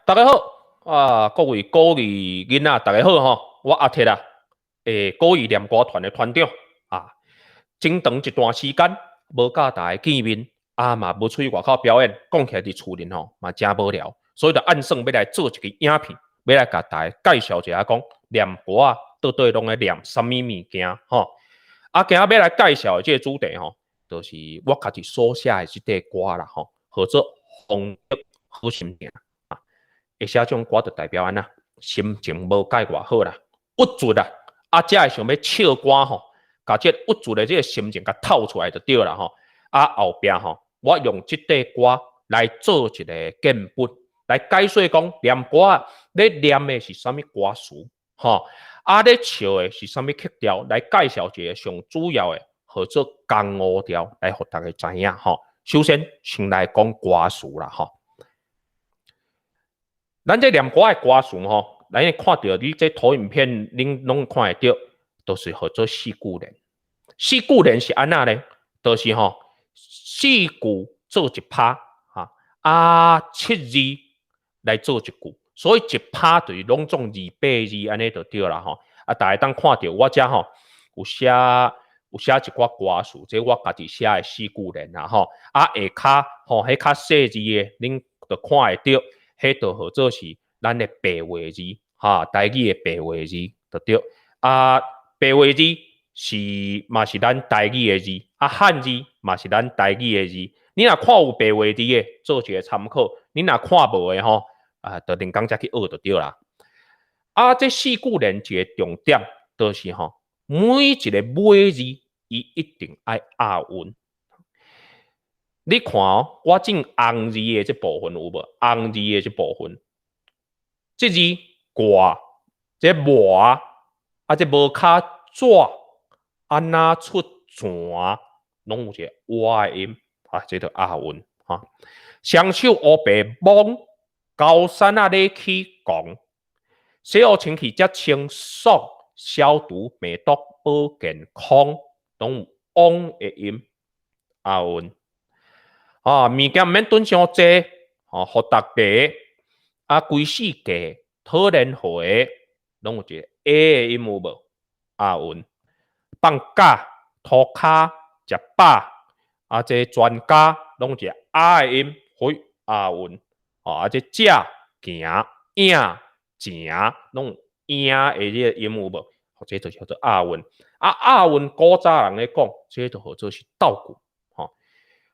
大家好啊，各位古語囡仔，大家好吼，我阿鐵啊，古語念歌團的團長啊，真長一段時間無佮大家見面，啊嘛無出去外口表演，講起來佇厝裡吼嘛誠無聊，所以就按算欲來做一支影片，欲來共大家介紹一下講念歌仔到底攏咧念啥物物件吼。啊，今仔欲來介紹的這個主題吼，就是我家己所寫的這塊歌啦吼，號做《風德好心情》啊。會寫這種歌就代表按怎，心情無蓋偌好啦，鬱卒啦，啊，才會想欲唱歌吼，共這鬱卒的這個心情共透出來就對啦吼。啊，後壁吼，我用這塊歌來做一個見本，來解說講念歌仔咧念的是啥物歌詞吼，啊咧唱的是啥物曲調，來介紹一個上主要的，號做江湖調，來予大家知影吼。首先，先來講歌詞啦吼。咱這念歌的歌詞吼，咱會看著你這投影片，恁攏看會著，都是號做四句聯。四句聯是按怎呢？就是吼，四句做一拍，哈啊七字來做一句，所以一拍就是攏總28字按呢就對啦吼。啊，大家當看著我遮吼有寫一寡歌詞，這我家己寫的四句聯啦吼。啊，下跤吼，彼較細字的，恁就看會著，彼就號做是咱的白話字，哈，台語的白話字就對。啊，白話字是嘛是咱台語的字，啊，漢字嘛是咱台語的字。你若看有白話字的，做一個參考；你若看無的吼，啊，就另工才去學就對啦。啊，這四句聯一個重點，就是吼，每一個尾字，伊一定愛押韻。你看哦，我種紅字的這部分有無？紅字的這部分，這字掛，這磨，啊，這無跤紙，按怎出泉，攏有一個倚的音，啊，這就押韻哈。雙手烏白摸，高山仔咧起摃，洗予清氣才清爽，消毒病毒保健康，攏有嗡的音，押韻。啊，物件毋免囤傷濟，吼，予逐家啊，規世界討連回，攏有一個 A 的音有無？押韻。放假、塗跤、食飽，啊，這專家攏有一個啊的音，予押韻。啊，這食、行、影、誠，攏有影的這個音有無？這就叫做押韻。啊，押韻古早人咧講，這就號做是鬥句。吼，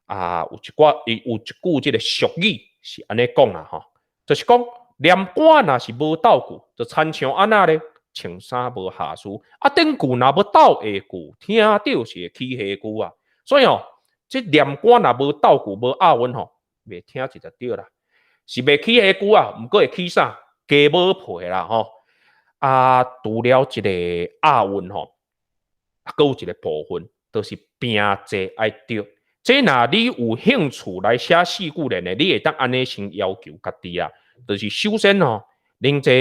啊，有一寡伊有一句這個俗語是按呢講啦，吼，就是講念歌若是無鬥句，就親像按怎咧，穿衫無瑕疵。啊，頂句若欲鬥下句，聽著是會起下句啊。所以吼，這念歌若無鬥句無押韻吼，袂聽一就對啦，是袂起下句啊，毋過會起啥？雞母皮啦吼。啊，除了這個押韻吼，啊，閣有一個部分，就是平仄愛對。這若你有興趣來寫四句聯的，你會當按呢先要求家己啊。就是首先吼，恁這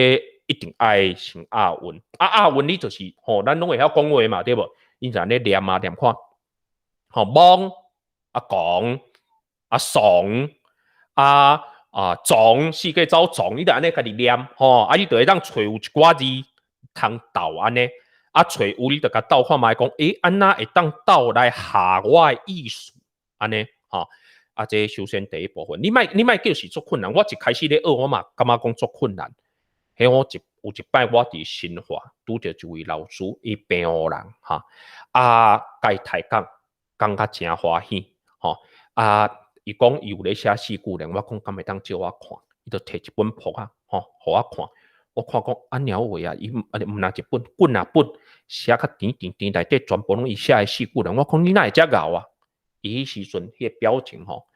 一定愛先押韻。啊，押韻你就是吼，咱攏會曉講話嘛，對無？你就按呢念啊念看，吼，摸啊講啊爽啊啊撞，四界走撞，你就按呢家己念吼，啊，你就會當揣有一寡字通鬥按呢。啊，揣有你就共鬥看覓講，欸，按怎會當鬥來合我的意思？按呢，吼，啊，這首先第一部分，你莫叫是足困難。我一開始咧學，我嘛感覺講足困難。彼我一有一擺我佇新化拄著一位老師，伊平湖人，哈，啊，共伊抬槓，講甲誠歡喜，吼，啊，伊講伊有咧寫四句聯，我講敢會當借我看，伊就提一本簿仔，吼，予我看。我看講按鳥話啊，伊毋若一本，幾若本寫較甜甜甜，內底全部攏伊寫的四句聯。我講你哪會遮𠢕啊？伊彼時陣彼個表情吼，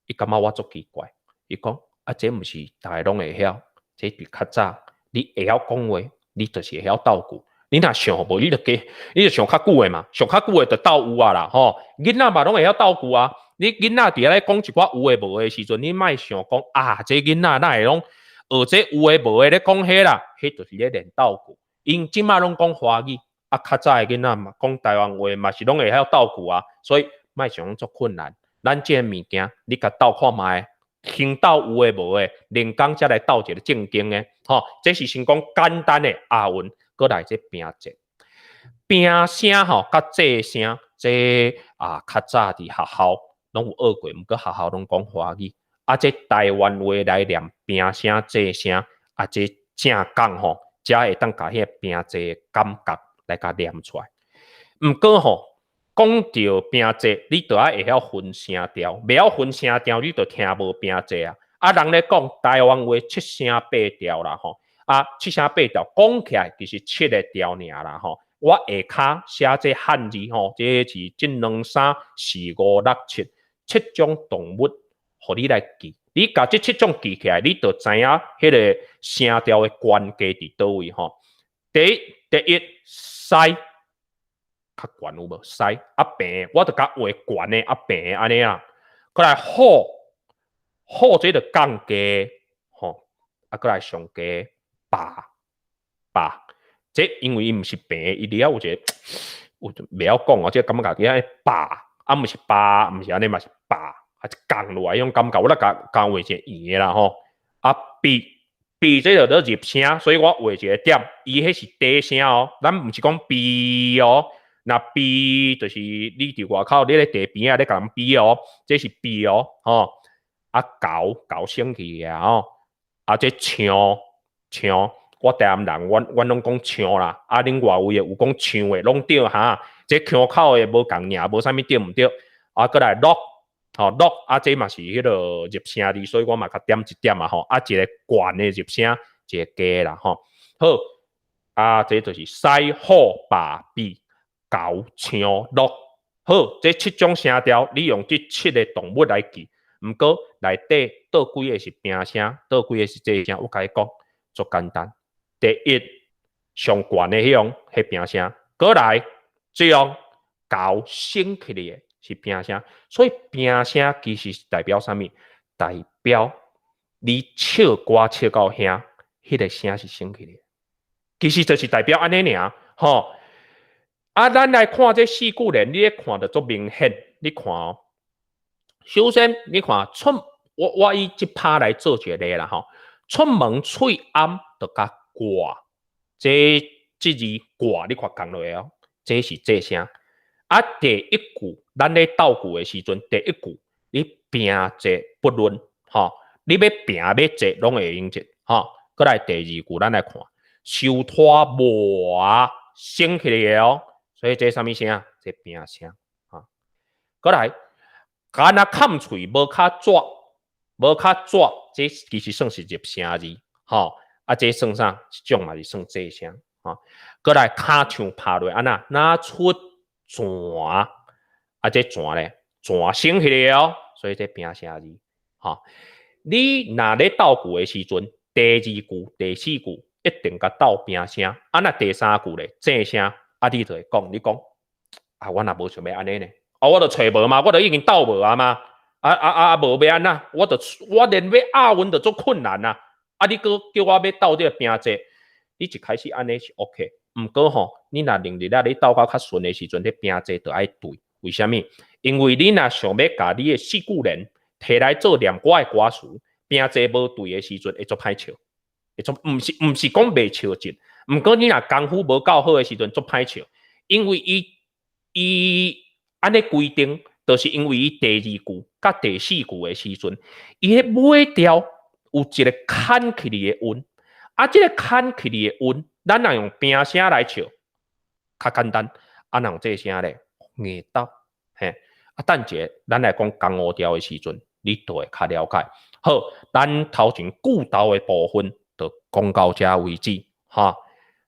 伊感覺我足奇怪。伊講啊，這毋是逐个攏會曉，這佇較早你會曉講話，你就是會曉鬥句。你若想無，你就加，你就想較久的嘛，想較久的就鬥有啊啦吼。囡仔嘛攏會曉鬥句啊。你囡仔佇遐咧講一寡有的無的時陣，你莫想講啊，這囡仔哪會攏學這有的無的咧講彼啦，彼就是咧練鬥句。𪜶這馬攏講華語，啊，較早的囡仔嘛講台灣話嘛是攏會曉鬥句啊，所以莫想講足困難。咱這个物件，你共鬥看覓，先鬥有的無的，連講才來鬥一个正經的，吼，這是先講簡單的押韻，閣來這平仄。平聲吼，佮仄聲，這啊較早佇學校攏有學過，毋過學校攏講華語。啊，這台灣話來念平聲、仄聲，啊，這正講吼，才會當共彼个平仄的感覺來共念出來。毋過吼，講著平仄，你著愛會曉分聲調，袂曉分聲調，你著聽無平仄啊。啊，人咧講台灣話七聲八調啦吼，啊，七聲八調講起來其實七个調爾啦吼。我下跤寫這漢字吼，這是這兩三四五六七七種動物，予你來記。你共這七種記起來，你就知影彼个聲調的關鍵佇佗位吼。第一，西較懸有無？西啊平，我著共畫懸的啊平按呢啊。閣來虎，虎這就降低吼，啊閣來上低霸霸。這因為伊毋是平，伊裡仔有一個，有袂曉講哦，這個感覺伊霸，啊毋是霸，毋是按呢嘛是霸，啊降落來彼種感覺，我來共共畫一個圓的啦吼。啊屄屄這就做入聲，所以我畫一個點，伊彼是低聲哦，咱毋是講屄哦，若屄就是你佇外口你咧地邊仔咧共人比哦，這是屄哦，吼。啊猴猴省去的吼，啊這象象。我台南人，阮攏講像啦，啊，恁外圍的有講像的，攏對哈。這腔口的無仝爾，無啥物對毋對？啊，閣來鹿，吼鹿，啊，這嘛是彼个入聲字，所以我嘛共點一點啊吼。啊，一个懸的入聲，一个低啦吼。好，啊，這就是西虎霸屄猴象鹿。好，這七種聲調，你用這七个動物來記。毋過內底佗幾个是平聲，佗幾个是仄聲，我共你講，足簡單。第一，上懸的彼種，彼平聲，閣來這樣猴省去的是平聲，所以平聲其實是代表啥物？代表你唱歌唱到遐，彼个聲是省去的。其實就是代表按呢爾，吼。啊，咱來看這四句聯，你咧看著足明顯。你看哦，首先你看出，我以這拍來做一個例啦，吼。出門喙罨就共掛，這這字掛，你看仝落哦，這是仄聲。啊，第一句咱咧鬥句的時陣，第一句你平仄不論，吼，你欲平欲仄攏會用得，吼。閣來第二句，咱來看，收拖磨省起來哦，所以這啥物聲？這平聲，哈。閣來，干焦崁喙無跤紙，無跤紙，這其實算是入聲字，吼。啊，這算啥？這種嘛是算仄聲，吼。閣來跤唱拍落按怎？若出泉，啊，這泉咧，泉省起來哦，所以這平聲字，吼。你若咧鬥句的時陣，第二句、第四句一定共鬥平聲，啊，若第三句咧仄聲，啊，你就會講，你講，啊，我若無想欲按呢呢，啊，我就揣無嘛，我就已經鬥無啊嘛，啊啊啊，無欲按怎，我就我連欲押韻都足困難啊，啊，你閣叫我欲鬥這个平仄，你一開始按呢是 OK，毋過吼，你若認日啊，你鬥到較順的時陣，你平仄就愛對，為啥物？因為你若想欲共你的四句聯提來做念歌的歌詞，平仄無對的時陣會足歹笑，會足毋是毋是講袂笑盡，毋過你若功夫無夠好的時陣足歹笑，因為伊伊按呢規定，就是因為伊第二句佮第四句的時陣，伊彼尾調有一個牽起來的韻，啊，這个牽起來的韻，咱若用平聲來唱，較簡單，啊，若用仄聲咧，硬鬥，嘿，啊，等一下咱來講江湖調的時陣，你就會較了解。好，咱頭前句頭的部分就講到這為止，哈，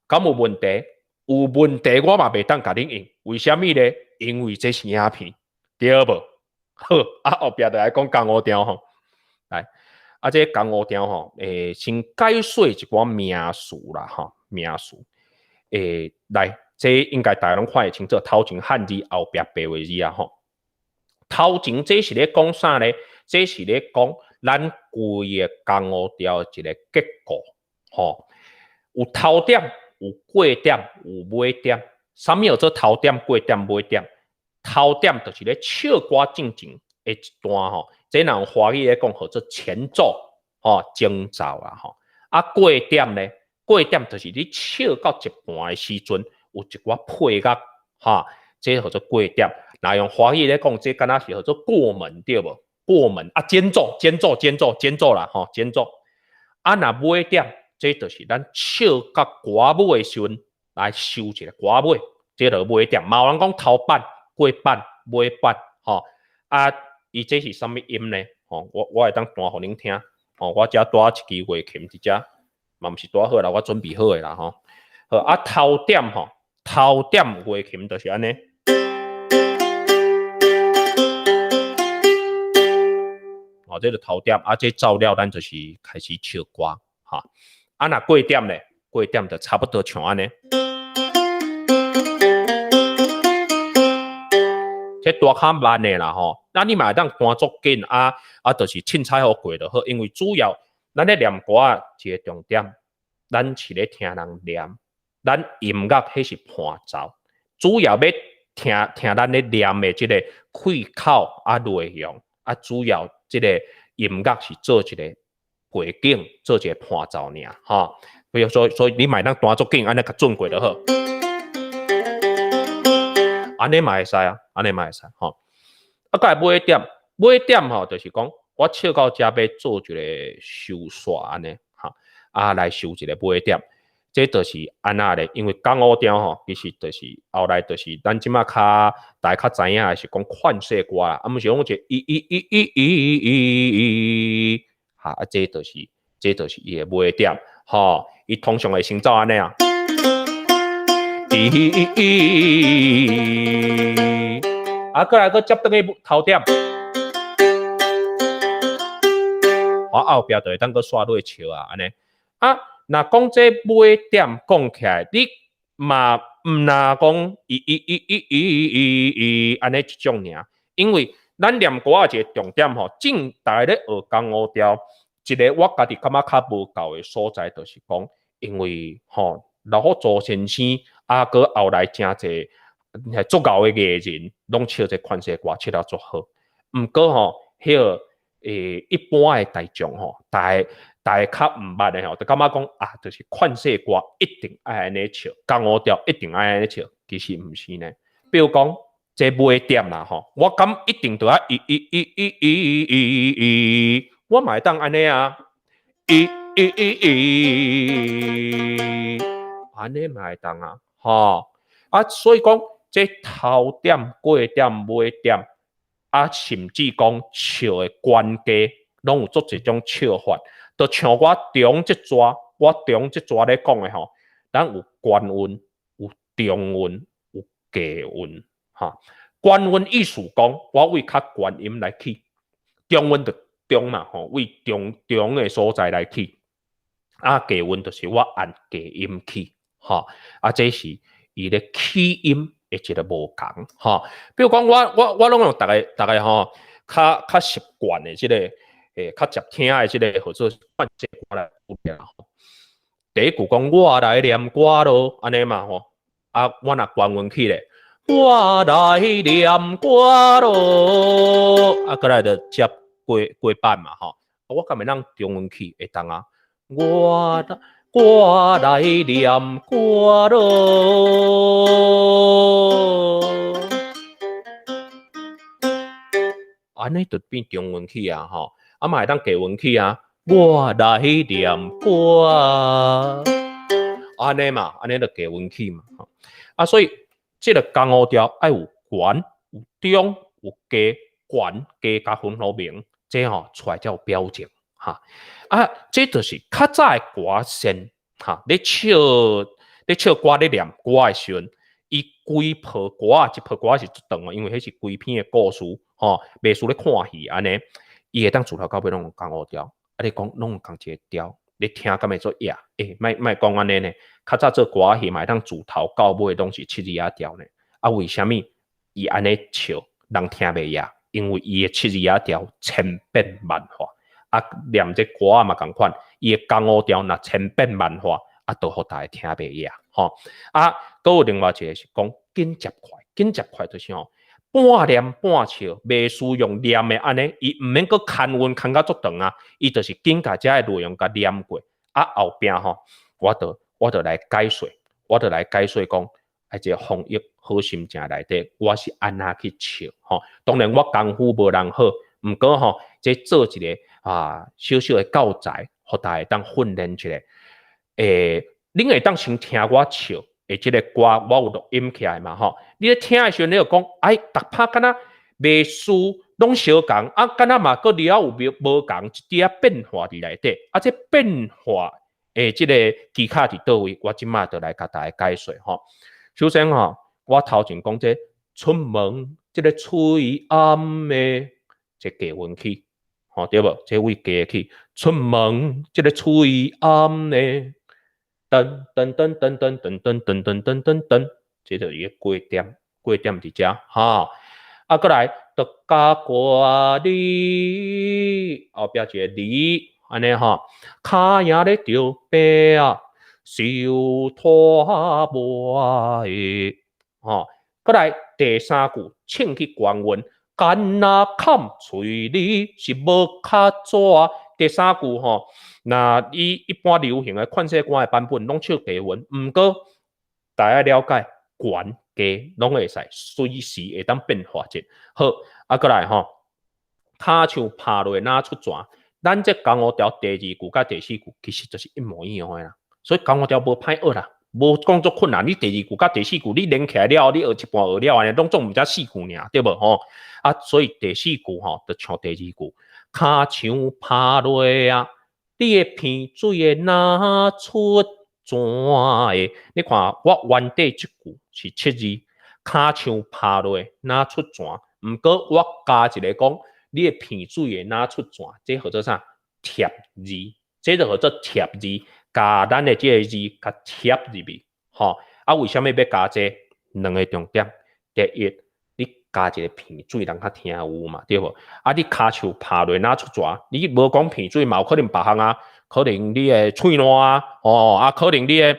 敢有問題？有問題我嘛袂當共恁應，為啥物咧？因為這是影片，對無？好，啊後壁就來講江湖調吼，來，啊這江湖調吼，先解說一寡名詞啦，吼，名詞，來，這應該大家攏看會清楚，頭前漢字，後壁白話字啊，吼。頭前這是咧講啥咧？這是咧講咱規個江湖調一個結構，吼，有頭點，有過點，有尾點。啥物叫做頭點、過點、尾點？頭點就是咧唱歌進前，的一段吼，這若用華語咧講，號做前奏，吼，前奏啊吼。啊，過點咧，過點就是你唱到一半的時陣，有一寡配樂，哈，這號做過點。若用華語咧講，這敢若是號做過門對無？過門啊，間奏、間奏、間奏、間奏啦，吼，間奏。啊，若尾點，這就是咱唱到歌尾的時陣來收一个歌尾，這就尾點。嘛有人講頭板、過板、尾板，吼。啊，伊這是啥物音呢？吼，我會當彈予恁聽。吼，我遮帶一支月琴佇遮，嘛毋是帶好啦，我準備好的啦，吼。好，啊，頭點吼，頭點月琴就是按呢。哦，這就頭點，啊，這奏了，咱就是開始唱歌，哈。啊，若過點咧，過點就差不多像按呢。這彈較慢的啦，吼。那你嘛會當彈足緊，啊啊，就是凊彩予過就好。因為主要咱咧念歌仔一個重點，咱是咧聽人念，咱音樂彼是伴奏，主要欲聽聽咱咧念的這個氣口啊內容，啊主要這個音樂是做一個背景，做一個伴奏爾，吼。比如說，所以你嘛會當彈足緊，按呢較準過就好。按呢嘛會使啊，按呢嘛會使吼。啊，閣來尾點，尾點吼，就是講我唱到遮欲做一個收煞按呢，哈，啊來收一個尾點，這就是按怎咧？因為江湖調吼，其實就是後來就是咱這馬較大家較知影的是講勸世歌啦，啊，毋是講一個咿咿咿咿咿咿咿，哈，啊，這就是這就是伊的尾點，吼，伊通常會先走按呢啊。咿咿咿，啊，閣來閣接轉去頭點，我後壁就會當閣煞落笑啊，按呢。啊，若講這尾點講起來，你嘛毋若講咿咿咿咿咿咿咿按呢一種爾，因為咱念歌仔一個重點吼，正逐家咧學江湖調，一個我家己感覺較無夠的所在，就是講，因為吼。老虎祖先生，啊，閣後來誠濟足𠢕的藝人，攏唱這勸世歌，唱了足好。毋過吼，彼個一般的大眾吼，逐家逐家較毋捌的吼，就感覺講啊，就是勸世歌一定愛按呢唱，江湖調一定愛按呢唱，其實毋是呢。比如講，這尾點啦吼，我敢一定著愛咿咿咿咿咿咿咿，我嘛會當按呢啊，咿咿咿咿。按呢嘛會當啊，吼啊，所以講這頭點、過點、尾點，啊，甚至講唱的懸低，攏有足濟種唱法。就像我中這逝，我中這逝咧講的吼，咱有懸韻、有中韻、有低韻，哈。懸韻意思講，我為較懸音來起，中韻就中嘛，吼，為中中的所在來起。啊，低韻就是我按低音起，吼，啊，這是伊咧起音的一個無仝，吼。比如講，我攏用逐家逐家吼，較較習慣的這個，較捷聽的這個，號做勸世歌來舉例吼。第一句講我來念歌囉，按呢嘛吼，啊，我若懸韻起咧，我來念歌囉，啊，閣來就接過過板嘛吼，我敢會當中韻起會當啊？我我來念歌囉，按呢就變中韻起啊吼，啊嘛會當低韻起啊。我來念歌，按呢嘛，按呢就低韻起嘛。啊，所以這个江湖調愛有懸、有中、有低、懸低共分予明，這吼出來才有表情。哈啊，這就是較早的歌仙哈，咧唱咧唱歌咧念歌的時陣，伊規部歌仔一部歌仔是足長的，因為彼是規篇的故事吼，袂輸咧看戲按呢，伊會當自頭到尾攏用江湖調，啊，你講攏用仝一個調，你聽敢會做野？欸，莫莫講按呢呢，較早做歌仔戲嘛會當自頭到尾攏是七字仔調呢，啊，為啥物伊按呢唱，人聽袂厭？因為伊的七字仔調千變萬化。啊，念這歌仔嘛仝款，伊的江湖調若千變萬化，啊，都予逐家聽袂厭吼。啊，閣有另外一個是講緊接快，緊接快就是吼，半念半唱，袂輸用念的按呢，伊毋免閣牽韻牽甲足長啊，伊就是緊共遮的內容共念過。啊後壁吼，我就來解說，我就來解說講，啊這個防疫好心情內底，我是按怎去唱吼。當然我功夫無人好，毋過吼，這做一个啊小小的教材，予大家會當訓練一下。恁會當先聽我唱的這个歌，我有錄音起來嘛吼。你咧聽的時陣，你就講，哎，逐拍敢若袂輸攏相仝，啊，敢若嘛閣了有無仝一點仔變化佇內底，啊，這變化的這個技巧佇佗位，我這馬就來共大家解說吼。首先吼，我頭前講這出門這个喙罨的這低音起，吼對無？這位低起，出門這个喙罨的，噔噔噔噔噔噔噔噔噔噔噔噔，這就是伊個過點，過點佇遮吼。啊，閣來，獨家歌裡後壁一个裡，按呢吼，跤影咧著白啊，受拖磨的，吼，閣來第三句，唱去懸韻，干焦崁喙裡是無跤紙。第三句吼，若以一般流行的勸世歌的版本，攏唱低韻，毋過大家了解，懸低攏會使隨時會當變化者。好，啊，閣來吼，跤手拍落若出泉？咱這江湖調第二句佮第四句其實就是一模一樣的啦，所以江湖調無歹學啦，無講足困難。你第二句佮第四句你連起來了後，你學一半學了按呢，攏總毋才四句爾，對無吼？啊，所以第四句吼，就像第二句，跤手拍落啊，你的鼻水會若出泉的。你看我原底這句是七字，跤手拍落若出泉，毋過我加一个講，你的鼻水會若出泉，這號做啥？疊字，這就號做疊字，共咱的這个字共疊入去，吼。啊，為啥物欲加這個？兩个重點，第一，你加一个鼻水，人較聽有嘛，對無？啊，你跤手拍落若出泉，你無講鼻水嘛，有可能別項啊，可能你的喙瀾啊，吼，啊，可能你的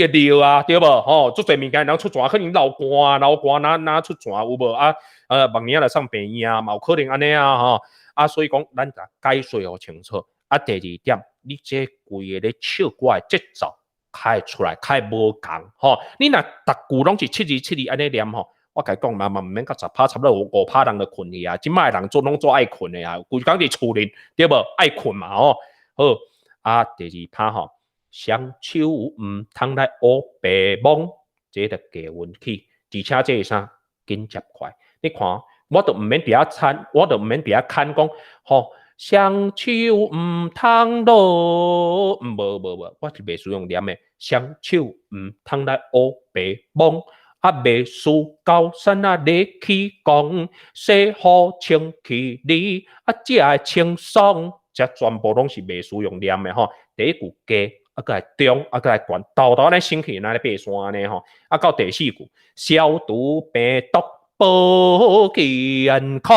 尿啊，對無？吼，足濟物件會當出泉，可能流汗，流汗若若出泉有無？啊，目耳來送病院啊，嘛有可能按呢啊，吼。啊，所以講，咱共解說予清楚。啊，第二點，你這規个咧唱歌的節奏較會出來，較會無仝，吼。你若逐句攏是七字七字按呢念吼，我共你講嘛嘛毋免到10拍，差不多有5拍人就睏去啊。這擺的人做攏做愛睏的啊，規工佇厝裡，對無？愛睏嘛吼。好，啊，第二拍吼，雙手毋通來烏白摸，這就低韻起，而且這是啥？緊接快。你看，我都毋免佇遐參，我都毋免佇遐牽講，吼，雙手毋通落，無無無，我是袂使用念的。雙手毋通來烏白摸，啊，袂輸高山啊，咧起講，洗好清氣裡，啊，才會清爽。這全部攏是袂使用念的吼。第一句低，啊，閣來中，啊，閣來懸，沓沓按呢升起，若咧爬山按呢吼。啊，到第四句，消毒病毒保健康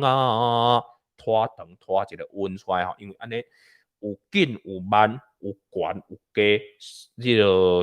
啊，拖長拖一个韻出來吼，因為按呢有緊有慢，有懸有低，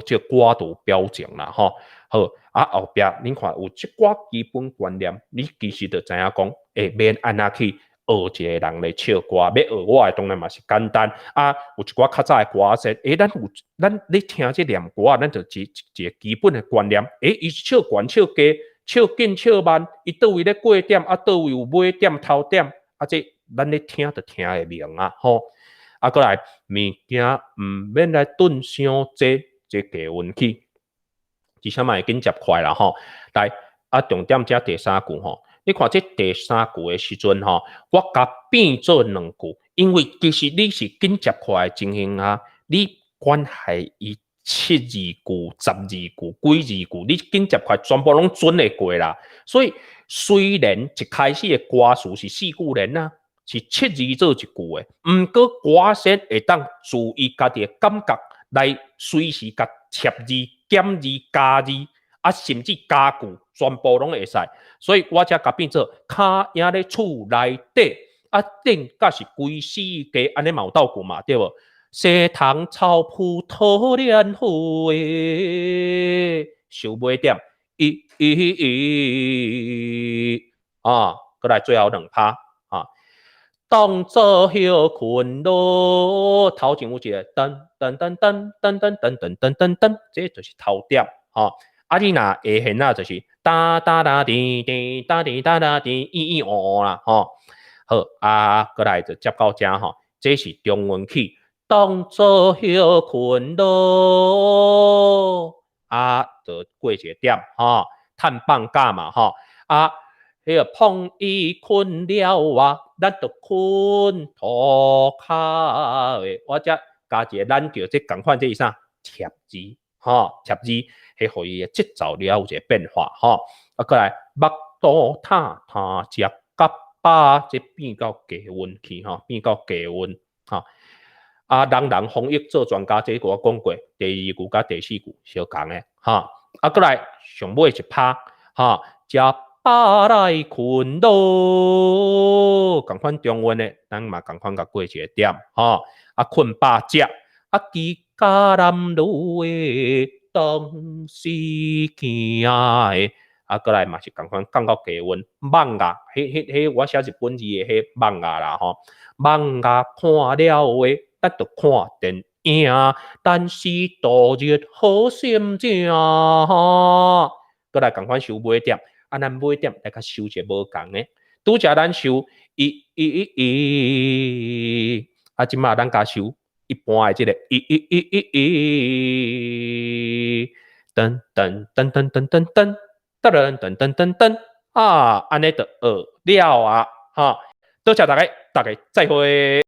這個歌就有表情啦吼。好，啊後壁恁看有這寡基本觀念，你其實就知影講，欸，欲按怎去學一個人咧唱歌，欲學我的當然嘛是簡單。啊，有一寡較早的歌仔，欸，咱有咱咧聽這念歌，咱就一一个基本的觀念，欸，伊是唱懸唱低，唱緊唱慢，伊佗位咧過點，啊，佗位有尾點頭點，啊，這咱咧聽就聽會明啊，吼。啊，閣來物件毋免來頓傷濟，這低韻起，而且嘛會緊接快啦吼。來，啊，重點這第三句吼，你看這第三句的時陣吼，我共變做兩句，因為其實你是緊接快的情形下，你管係伊七字句、12句、幾字句，你緊接快全部攏準會過啦。所以雖然一開始的歌詞是四句聯啊，是七字做一句的，毋過歌手會當注意家己的感覺來隨時共疊字、減字、加字，啊，甚至加句，全部攏會使。所以我才共變做跤影咧厝內底，啊頂甲是規世界按呢嘛有鬥句嘛，對無？西塘草埔桃蓮花，收尾點，一一一啊，閣來最後兩拍啊，當做歇睏囉，頭前有一個噔噔噔噔噔噔噔噔噔噔噔，這就是頭點吼。啊，你若下弦仔就是噠噠噠滴滴噠滴噠噠滴，咿咿哦哦啦吼。好，啊，閣來就接到遮吼，這是中韻起，當做歇睏囉，啊，就過一個點吼，趁放假嘛吼，啊，彼個碰伊睏了啊，咱就睏塗跤的，我遮加一個咱著這仝款，這是啥？疊字吼，疊字，彼予伊的節奏了有一個變化吼，啊，閣來腹肚疼疼食甲飽，這變到低溫去吼，變到低溫吼。啊，人人防疫做專家，這個我講過，第二句佮第四句相仝的吼。啊，閣來上尾一拍吼，食飽來睏囉，仝款中韻的，咱嘛仝款共過一個點吼。啊，睏飽食，啊，居家男女的當時行的。啊，閣來嘛是仝款降到低溫，蠓仔，彼彼彼我寫日本字的彼蠓仔啦吼，蠓仔看了的，咱就看電影，但是度日好心情。閣來仝款收尾點，啊，咱尾點來較收一個無仝的，拄才咱收一一一一，啊，這擺咱共收一般的這個一一一一一，噔噔噔噔噔噔噔。噔噔噔噔噔噔啊，按呢就學了啊，哈！多謝大家，大家再會。